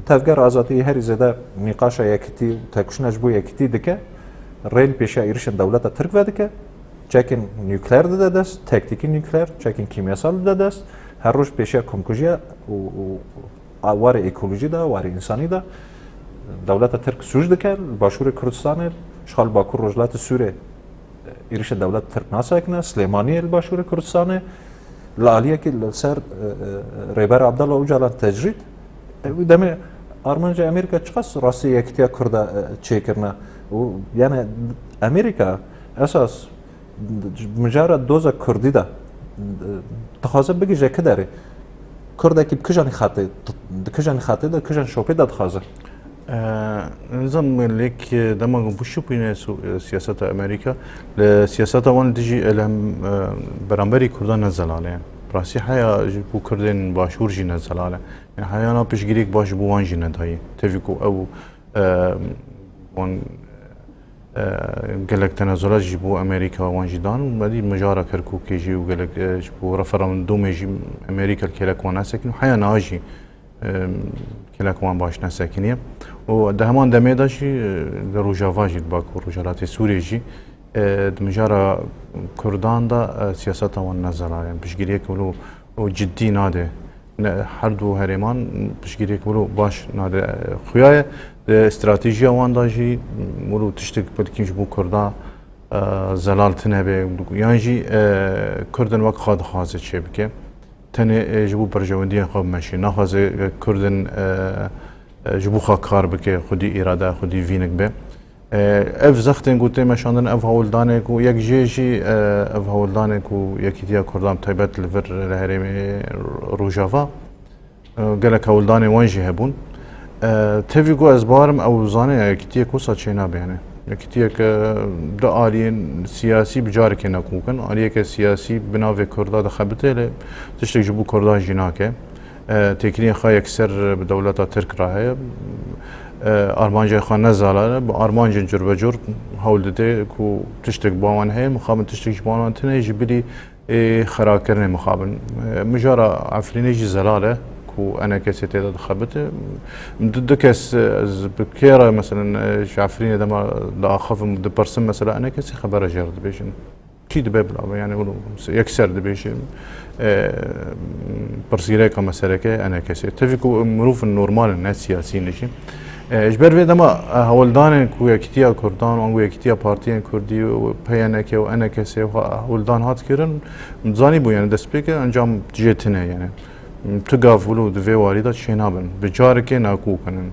Tevger Azadî herî zêde nîqaşa yekitî û têkoşîna ji bo yekitî dike. Rê li pêşiya êrişên dewleta Tirk vedike. Çekên nukleer dide dest, tektîkî nukleer, çekên kîmyasal dide dest. Her roj pêşiya komkujiya û, û a warê ekolojî de, warê însanî de dewleta Tirk sûc dike li Başûrê Kurdistanê, ji xal Bakur Rojhilatê Sûrê êrişê dewlet Tirk nasekine, Silêmaniyê li Başûrê Kurdistanê, li aliyekî li ser, e, e, Rêber Abdullah Ocalan tecrîd. E, wî demê armanca Amerîka çiqas rastî yekitiya Kurda, e, çêkirine. Û, yani, Amerîka esas mijara doza Kurdî de, e, dixwaze bigihîje ki derê. Kurdekî bi kijanî xetê, di kijanî xetê de, kijan şopê de dixwaze. E, nizam lêk dema ku bişopîne su-, siyaseta Amerîka, li siyaseta wan dijî elem, e, beramberî Kurdan ne zelal e. Rastî heya ji bo Kurdên Başûr jî ne zelal e. Yani heya na piştgiriyek baş ji bo wan jî nedayî. Tevî ku ew, e, wan, e, gelek tenezulat ji bo Amerîka wan jî dan û me dî mijara Kerkûkê jî û gelek, e, ji bo referandumê jî Amerîka li kêlek wan nesekin û heya niha jî, e, kêlek wan baş nesekiniye. Û di heman demê de jî, e, li Rojava jî, li Bakur Rojhilatê Sûriyê jî, e, di mijara Kurdan de, e, siyaseta wan ne zelal e. Piştgiriyek wilo û cidî nade. Ne, her du herêman piştgiriyek wilo baş nade. Xuya ye, di stratejiya wan de jî wilo tiştek belkî ji bo Kurda, e, zelal tune be. Yan jî, e, Kurdin wek xwe dixwaze çêbike. Tenê, e, ji bo berjewendiyên xwe bimeşî. Naxwaze, e, Kurdin, e, e, ji bo xwe kar bike, xwedî îrade, xwedî vînik be. E, ev zextên ku tê meşandin, ev hewldanê ku yek jê jî, e, ev hewldanê ku Yekîtiya Kurdan taybet li vir li herêmê Rojava, e, gelek hewldanê wan jî hebûn. E, tevî ku ez barim ew zane ya yekîtiyek wisa çênabe, yani. Yekîtiyek, e, du aliyên siyasî bi carekê nekûk in. Aliyeke siyasî bi navê Kurda dixebite lê tiştek ji bo Kurdan jî nake. E, têkiliyên xwe yekser bi dewleta Tirk re heye. E, armancên xwe ne zelal e, bi armancên curbecur hewl dide ku tiştek bi wan heye, mixabin tiştek ji wan tune, ji bilî, e, xerakirinê mixabin. E, mijara Efrînê jî zelal e ku enekesê tê de dixebite. Du, du kes, e, ez bi kê re, meselen, e, ji Efrînê dema diaxivim, dipirsim, mesela enekesê xebera jê re dibêjin. Çî dibe bila be, yani, wilo yekser dibêje, e, pirsgirêka meseleke enekesê. Tevî ku mirov normal in, ne siyasî in jî. E, ji ber vê dema, e, hewldanên ku Yekîtiya Kurdan, ango Yekîtiya Partiyên Kurdî û P Y N K û enekesê û hewldan hat kirin, zanîbû, yani, destpêke encam jê tune, yani. Tu gav wilo di vê warî de çênabin. Bi carekê nakokinin.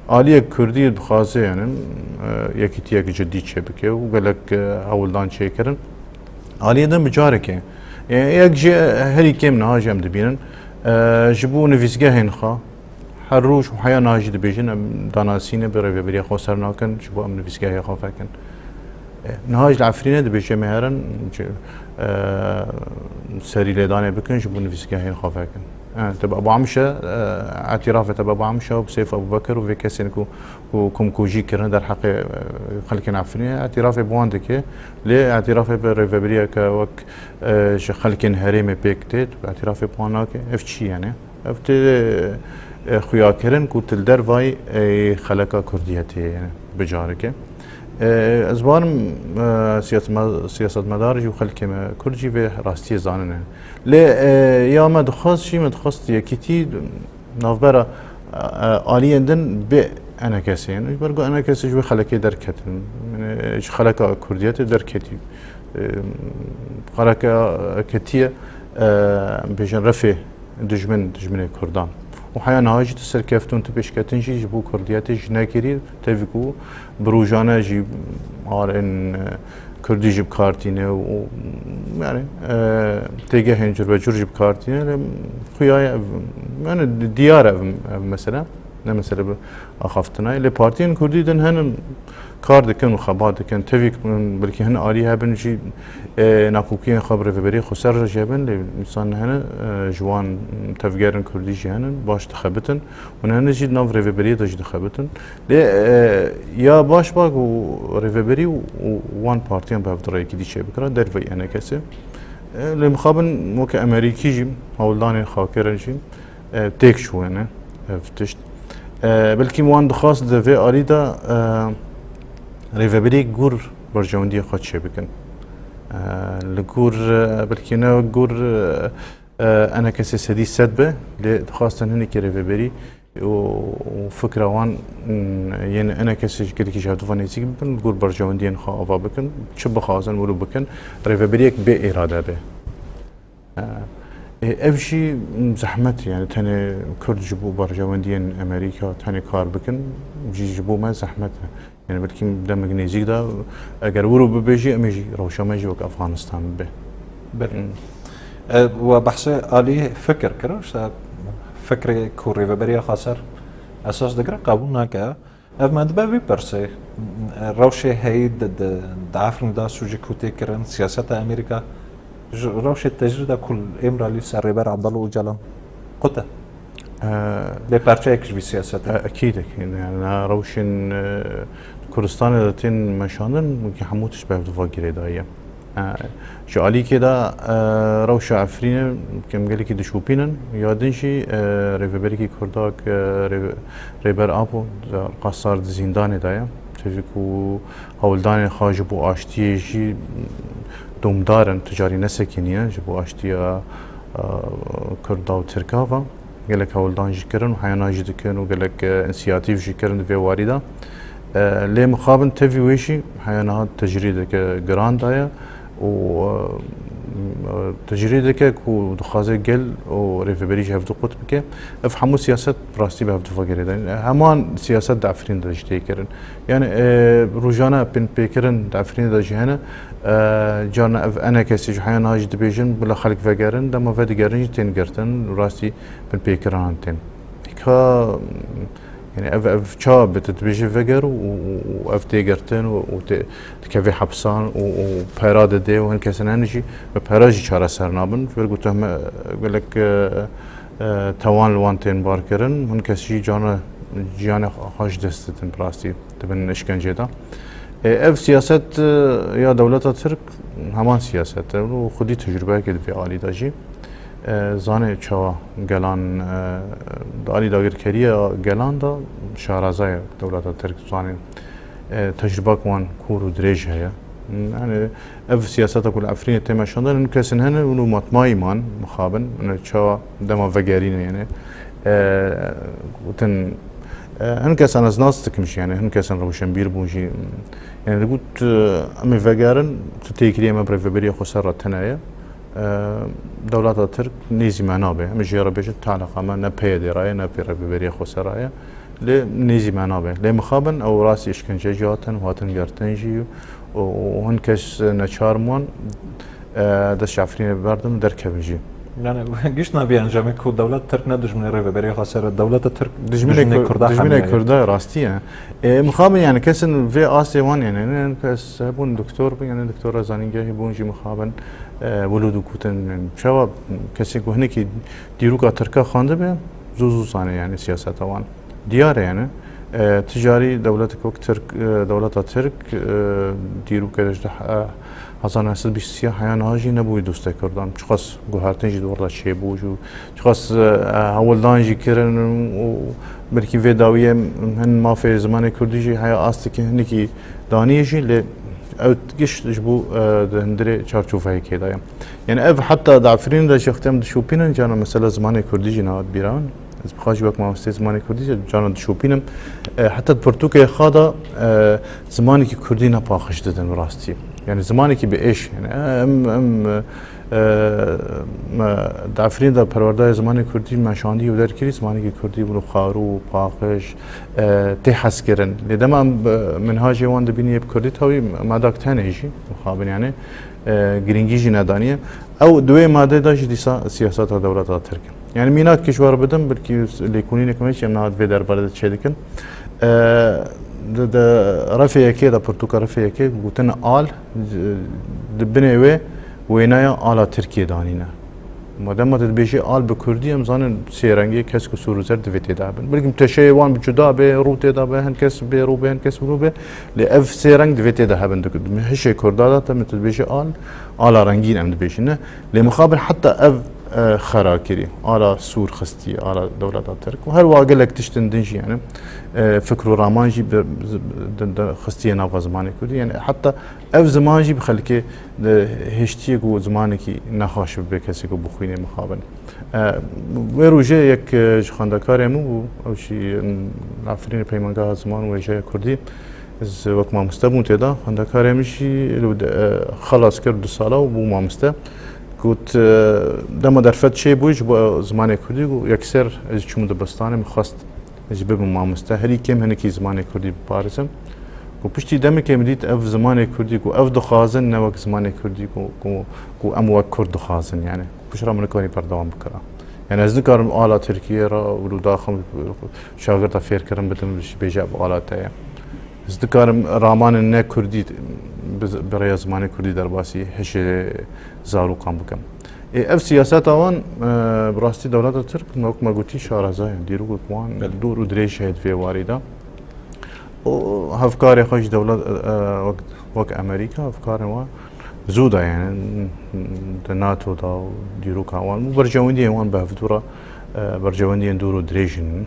Aliyek Kurdî dixwaze, yani, e, yekîtiyek cidî çêbike û gelek, e, hewldan çêkirin. Aliyê din bi carekê. E, yek jî herî kêm niha jî em dibînin. E, ji bo nivîsgehên xwe, her roj û heya niha jî dibêjin, em danasînê bi rêveberiya xwe ser nakin, ji bo em nivîsgehê xwe vekin. E, niha ji li Efrînê dibêje, em ê herin, ji, e, serî lêdanê bikin, ji bo nivîsgehên xwe vekin. E, Tebe Abu Amşe, e, îtirafê Tebe Abu Amşe û Seyf Ebubekir û vê kesên ku, ku komkujî kirine derheqê, e, xelkên Efrînê, îtirafê bi wan dike. Lê îtirafê bi rêveberiyeke wek, e, ji xelkên herêmê pêk tê, îtirafê bi wan nake. Ev çi yani? Ev tê, e, xuyakirin ku tu li dervayî, e, xeleka Kurdiyetê ye, yani, bi carekê. E, ez barim, e, siyasetme-, siyasetmedar jî û xelkê me Kurd jî vê rastiyê zanine. Lê, e, ya me dixwest jî, me dixwest yekîtî navbera, e, aliyên din bê enekesê yên. Ji ber ku enekesê ji wê xelekê derketin. Yanî ji xeleka kurdiyetê derketî. E, xeleka ketiye, e, bêjin refê dijmin, dijminê kurdan. Û heya niha jî tu serkeftin, tu pêşketin jî ji bo kurdiyetê jî nekirî, tevî ku bi rojane jî arên, e, kurdî jî bi kar tîne û, yanî, e, têgehên curbecur jî bi kar tîne, lê xuya ye ev, yanî di-, diyar e ev, ev mesele, ne mesele bi axaftina ye. Lê partiyên kurdî din hene kar dikin û xebat dikin. Tevî belkî hin alî hebin jî, e, nakokiyên xwe bi Rêveberiya Xweser re jî hebin, lê însan hene, e, ji wan tevgerên kurdî jî hene, baş dixebitin. Hûn hene jî di nav rêveberiyê de jî dixebitin. Lê, e, ya baş ba ku rêveberî û, û wan partiyan bi hev di rêyekî dî çêbikira, derveyî enekesê. E, lê mixabin weke Emerîkî jî, hewldanên xakirin jî, e, têk çûyene ev tişt. E, belkî wan dixwast di vê alî de, e, rêveberî gor berjewendiya xwe çêbikin. E, li gor, e, belkî ne gor, e, e, enekesê sedî sed be, lê dixwastin hinekî rêveberî û, û fikra wan, mm, yên enekesê ji gelekî ji hevdiva nêzîk bibin, li gor berjewendiyên xwe ava bikin, çi bixwazin wilo bikin, rêveberiyek bê îrade be. E, e, ev jî, mm, zehmet e, yanî tenê kurd ji bo berjewendiyên Emerîka tenê kar bikin, jî ji bo me zehmet e. Yanî belkî demek nêzîk de eger wilo bibêjî, em ê jî rewşa me jî wek Efxanistan bibe. Belê. Hmm. E, we behsê alî fikir kir, işte fikrê ku Rêveberiya Xweser esas digire qebûl nake. Ev me dibe vî pirsê. Rewşê heyî di, di, di Efrînê de sûcê ku tê kirin, siyaseta Amerîka, ji rewşê tecrîda ku li Îmralî ser Rêber Abdullah Ocalan qut e. E, Lê parçeyek ji vî siyasetê. E, ekîd, ekîd. Yani, rewşên, e, Kurdistanê de tên meşandin, wekî hemû tişt bi hev diva girêdayî ye. E, ji alîkê de, e, rewşa Efrînê em gelekî dişopînin. Ya din jî, e, rêveberekî Kurdak, e, rê-, Rêber Apo, qasar di zîndanê de ye. Tevî ku hewldanên xwe ji bo aştiyê jî domdar in, tu carî nesekinîne ji bo aştiya, e, Kurda û Tirka ve. Gelek hewldan jî kirin û heyana jî dikin û gelek, e, însiyatîf jî kirin di vê warî de. E, lê mixabin tevî wê jî heya niha tecrîdeke giran daye û, e, tecrîdeke ku dixwaze gel û rêveberî ji hev du qut bike. Ev hemû siyaset bi rastî bi hev du ve girêdayî. Heman siyaset di Efrîn de jî tê kirin. Yani, e, rojane binpêkirin di Efrînê de jî hene. E, carna ev enekesî ji heya niha jî dibêjin, bila xelk vegerin, dema vedigerin jî tên girtin, rastî binpêkirinan tên. Ka, yani ev, ev çawa bi tu dibêjî veger û, û, û ev tê girtin û, û tê, dikeve hepsan û, û pera dide û hin kesên hene jî bi pera jî çareser nabin. Ji ber ku tehme gelek, e, e, tewan li wan tên bar kirin, hin kes jî cana, ciyana xwe ji dest didin bi rastî. Dibin îşkencê de. E, ev siyaset, e, ya dewleta Tirk heman siyaset e û xwedî tecrûbeyekê di vê alî de jî, e, zanê çawa gelan, e, di alî dagirkeriya gelan de şarazayê dewleta Tirk zanê, e, tecrûbak wan kûr û dirêj heye. Yani ev siyaseta ku li Efrînê tê meşandin, hin kesên hene û matmayî man mixabin, yani çawa dema vegerîne yani, e, gotin, e, hin kesan ez nas dikim jî, yani hin kesan rewşenbîr bûn jî, yani digot, e, em ê vegerin, tu têkiliyê me bi rêveberiya xweser re tune ye. E, dewleta Tirk nêzî me nabe. Em ê jê re bêjin, tu eleqa me ne P Y D re ye, ne pê rêveberiya xweser re ye. Lê nêzî me nabe. Lê mixabin ew rastî îşkence jî hatin, hatin girtin jî û, û hin kes neçar bûn, e, dest ji Efrînê berdin û derkevin jî. Yani gişt navî encamê ku dewlet Tirk ne dijminê rêveberiya xweser e, dewleta Tirk dijminê Kur-, Kurda dijminê hemiye ye. Kurda rastî ye. E, mixabin yani kesin vê astê wan yani, ne kes hebûn doktor bûn yani doktora zanîngehê bûn jî mixabin, e, wilo dû kutin yani çawa kesê ku hinekî dîroka Tirka xandibe zû zû zane yani siyaseta wan. Diyar e yani, e, tu carî dewletek wek Tirk, e, dewleta Tirk, e, dîrokê de ji, e, hezar neh sed bîst sî heya niha jî nebûye dostê Kurdan. Çiqas guhertin jî di wir de çêbû jî, çiqas, e, hewldan jî kirin û belkî vê dawiyê hin mafê zimanê Kurdî jî heya astekî hinekî daniyê jî, lê ew giş ji bo, e, di hundirê çarçoveyekê de ye. Yani ev heta di Efrînê de jî wextê em dişopînin, cana mesela zimanê Kurdî jî nehate bîra min. Ez bi xwe jî wek mamosteyê zimanê kurdî carna dişopînim. E, heta di pirtûkê xwe de, e, zimanekî kurdî ne paqij didin bi rastî. Yani zimanekî bi êş, yani em, em, e, me, di Efrînê de perwerdeyê zimanê kurdî me şandî û derkirî, zimanekî kurdî wilo xarû, paqij, e, tê hezkirin. Lê dema em bi minhacê wan dibînî yê bi kurdî tawî me dak tenê jî, mixabin yani, e, girîngî jî nedaniye. Ew di wê madê de jî dîsa siyaseta dewleta Tirk. Yani mînak ki ji we re bidim, belkî lêkolînek me jî em niha di vê derbarê de çêdikin. E, di, di refê yekê de, pirtûka refê yekê gotin al, di binê wê wêneya ala Tirkiyê danîne. Madem tu dibêjî al bi kurdî, em zanin sê rengê kesk û sor û zerd divê tê de hebin. Belkî teşeyê wan bi cuda bê, rû tê de be, hin kes bê rû bê, hin kes bi rû bê. Lê ev sê reng divê tê de hebin. Di hişê kurda de te min tu dibêjî al, ala rengîn em dibêjin, ne? Lê mixabin heta ev, e, xera kirî, ala sûr xistî, ala dewleta Tirk. Û her wiha gelek tiştin din jî, yani, e, fikr û raman jî bi, di, di, xistiye nava zimanê kurdî. Yani heta ev ziman jî bi xelkê di hêştiyê ku zimanekî nexweş bibe kesê ku bixwînê mixabin. E, wê rojê yek, e, ji xwendekarê min bû, ew jî, e, Efrînê Peymangeha Ziman û Wêjeya Kurdî, ez wek mamoste bûm tê de. Xwendekarê min jî li, e, xelas kir du sala û bû mamoste. Got, e, dema derfet çêbû ji bo zimanê kurdî, got, yekser ez çûm dibistanê, min xwest ez jî bibim mamoste. Herî kêm hinekî zimanê kurdî biparêzim. Ku piştî demekê min dît ev zimanê kurdî ku ev dixwazin, ne wek zimanê kurdî ku, ku, ku em wek kurd dixwazin, yani. Piştre min nikarî berdewam bikira. Yani ez nikarim ala Tirkiyê re û daxim şagirta fêrkirin bidim, ji bêje ev ala te ye. Ez dikarim ramanên ne kurdî bi, bi rêya zimanê kurdî derbasî hişê zarokan bikim. Ê, ev siyaseta wan, e, bi rastî dewleta Tirk, wek me gotî, şareza ye. Dîrokek wan Belê. dûr û dirêj heye di vê warî de. Û hevkarê xwe ji dewlet, e, wek, wek Amerîka, hevkarên wan zû de, yani, di NATO de û dîroka wan û berjewendiyên wan bi hevdû re, e, berjewendiyên dûr û dirêj in.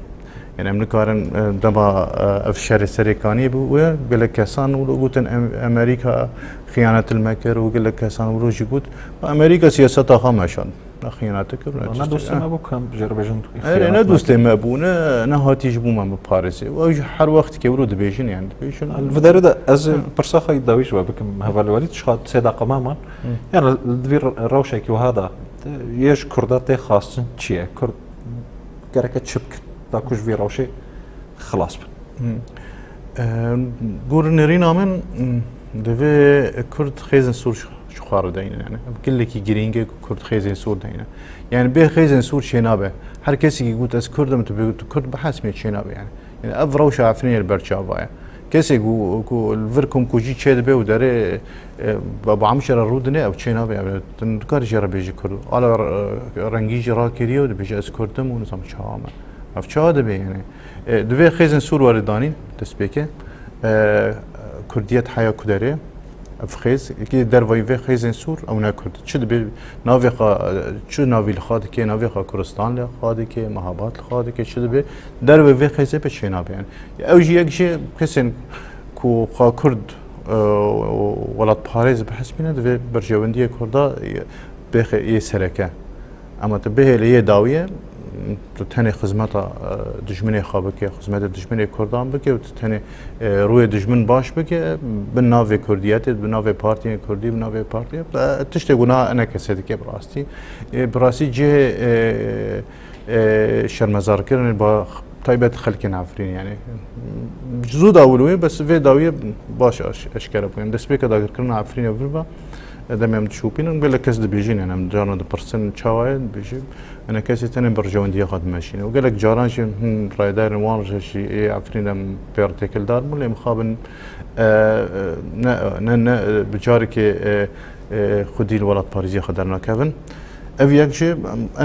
Yani, em nikarin, e, dema, e, ev şerê serê kaniyê bû, wê gelek kesan wilo gotin, em, Amerîka xiyanet li me kir û gelek kesan wilo jî got, Amerîka siyaseta xwe meşand. Ne xiyanete kir, ne Ne tiştek. dostê me bû ku em jê re bêjin Erê, ne dostê me bû, ne, ne hatî ji bo me biparêzê. Ew jî her wextî ke wilo dibêjin, yani dibêjin. Li vê derê de ez Hı. pirsa xwe dawî ji we bikim, hevalê welî, tu ji xwe sê daqa me man. Hı. Yani li vî rewşekî wiha de, yê ji kurda tê xwestin çi ye? Kurd gereke çi bikin? Da ku ji vî rewşê xilas bin. Hı. E, gor nêrîna min, m, divê kurd xêzên sor ji, ji xwe re deynin, yani. Ev gelekî girîng e ku kurd xêzên sor deyne. Yani bê xêzên sor çênabe. Her kesekî got ez kurd im, tu bê, tu kurd bihesmê çênabe, yani. Yani ev rewşa Efrînê li ber çava ye. Kesê ku, ku li vir komkujî çêdibe û derê, e, ba, ba hemşe re rûdine, ev çênabe, yani. Tu nikarî jê re bêjî kurd. Ala, e, rengî jî rakiriye û dibêje ez kurd im û nizam çawa me. Ev çawa dibe, yani? E, divê xêzên sor were danîn, destpêke. E, kurdiyet heya ku derê, ev xêz, yekî dervayî vê xêzên sor, ew ne kurd. Çi dibe, navê xwe, çi navî li xwe dike, navê xwe Kurdistan li xwe dike, Mehabad li xwe dike, çi dibe, dervê vê xêzê be çênabe, yani. Ew jî yek ji kesên ku xwe kurd, e, welatparêz bihesibîne, divê berjewendiyê kurda, e, bêxe yê sereke. Ama tu bihêle yê dawiyê, tu tenê xizmeta, e, dijminê xwe bike, xizmeta dijminê kurdan bike û tu tenê, e, rûyê dijmin baş bike, bi navê kurdiyetê, bi navê partiyên kurdî, bi navê partiyê, e, tiştê wina enekesê dike bi rastî. E, bi rastî cihê, e, e, şermezarkirinê ba taybet xelkên Efrînê, yani. Zû da wilo ye, bes vê dawiyê baş aş-, eşkere bûye. Destpêka dagirkirina Efrînê vir ve, e, demê em dişopînin, gelek kes dibêjin, yani, em carna dipirsin, çawa ye, dibêjin, enekesê tenê berjewendiya xwe dimeşîne. Û gelek caran jî hin rayedarên wan re jî ê Efrîn em pê re têkildar bûn, lê mixabin, e, e, ne, ne, ne, e, bi carekê, e, e, xwedî li welatparêziya xwe dernakevin. Ev yek jî, em,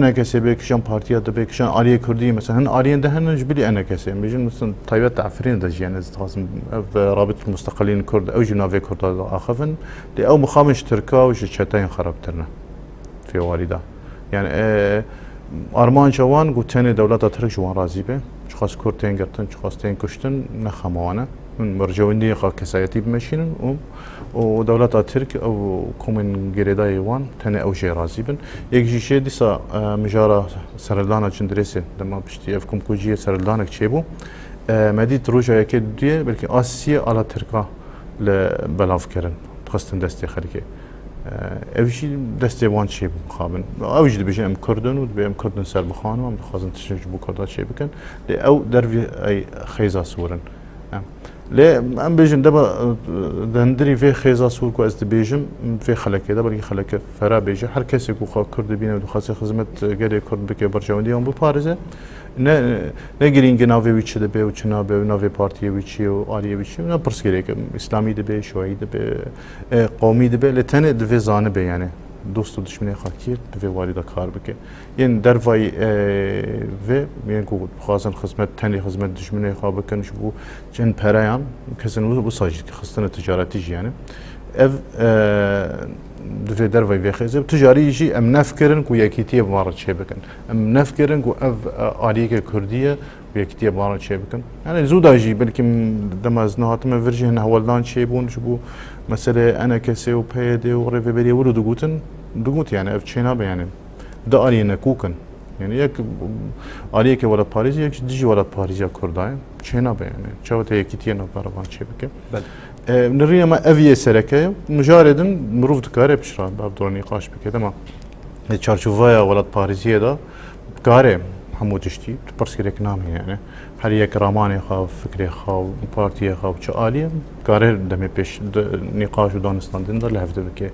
enekesê bê, kişan partiya dibê, kişan aliyê kurdî, mesela hin aliyên de hene ji bilî enekesê. Em bêjin, mesela, taybet Efrînê de jî, yani, ez dixwazim ev, e, Rabît Musteqilîn Kurd, ew jî navê Kurda axivin. Lê ew mixabin ji Tirka û ji çeteyên xerabtir ne. Fêwarî de. Yani, e, armanca wan ku tenê dewleta Tirk ji wan razî be. Çiqas Kurd tên girtin, çiqas tên kuştin, ne xema wan e. Min berjewendiyê xwe kesayetî bimeşînin û, û dewleta Tirk ew komên girêdayî wan tenê ew jê razî bin. Yek jî jê dîsa, e, mijara serhildana Cindirêsê dema piştî ev komkujiyê serhildanek çêbû. E, me dît roja yekê duyê belkî a siyê ala Tirka li belav kirin, dixistin destê xelkê. E, ev jî destê wan çêbû mixabin. Ew jî dibêjin em Kurd in û dibê em Kurd in ser bixanin, em dixwazin tiştek ji bo Kurda çêbikin. Lê ew dervî ey xêza sor in. Em. Lê em bêjin dema, e, di hundirî vê xêza sor ku ez dibêjim, vê xelekê de, belkî xeleke fera bêje, her kesê ku xwe Kurd dibîne û dixwaze xizmet gelê Kurd bike, berjewendiya wan biparêze, ne, ne girîng e navê wî çi dibe û çi nabe û navê partiyê wî çi ye û aliyê wî çi ye, ne pirsgirêk e. Îslamî dibe, şuayî dibe, e, qewmî dibe, lê tenê divê zanibe, yani dost û dişminê xwe kî ye, di vê warî de kar bike. Yên dervayî, e, vê, yên ku dixwazin xizmet, tenê xizmet dijminê xwe bikin, ji bo çend pereyan, kesin wi-, wisa jî xistine ticaretî jî, yani. Ev, e, di vê dervayî vê xêzê, ticarî jî em nefkirin ku yekîtiyê bi van re çêbikin. Em nefkirin ku ev, e, aliyeke Kurdî ye, ku yekîtiyê bi van re çêbikin. Yani zû da jî, belkî dema ez nehatime vir jî hin hewldan çêbûn, ji bo meselê E N K S û P Y D û rêveberiya wir û digotin, digot, yani ev çênabe, yani. Du aliyê nekok in. Yani yek aliyeke welatparêzî, yek jî dijî welatparêziya Kurda ye. Çênabe yani. Çawa te yekîtiyê navbera van çêbike? Belê. E, nirîna me ev yê sereke ye. Mijarê din mirov dikare piştre bi ev dora nîqaş bike. Dema, e, çarçoveya welatparêziyê de kare hemû tiştî, tu pirsgirêk namîne yani. Her yek ramanê xwe, fikrê xwe, partiyê xwe, çi alî ye, kare demê pêş di nîqaş û danûstandin de li hevdî bike.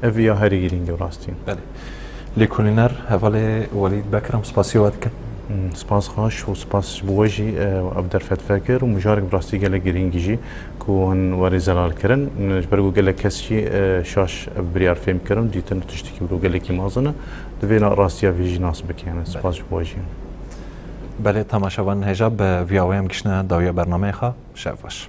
Ev ya herî girîng e rastî. Belê. Lêkolîner hevalê Welîd Bekir, em spasiya we dikin. Hmm, spas xweş û spas ji bo we jî, e, ev derfet vekir û mijarek bi rastî gelek girîng jî ku hûn werî zelal kirin. Ji ber ku gelek kes jî, e, şaş ev biryar fêm kirin, dîtin tiştekî wilo gelekî mezin e. Divê na rastiya vê jî nas bike, yani spas ji bo we jî. Belê, temaşevan hêja bi viya we em giştine dawiya bernameyê xwe. Şev baş.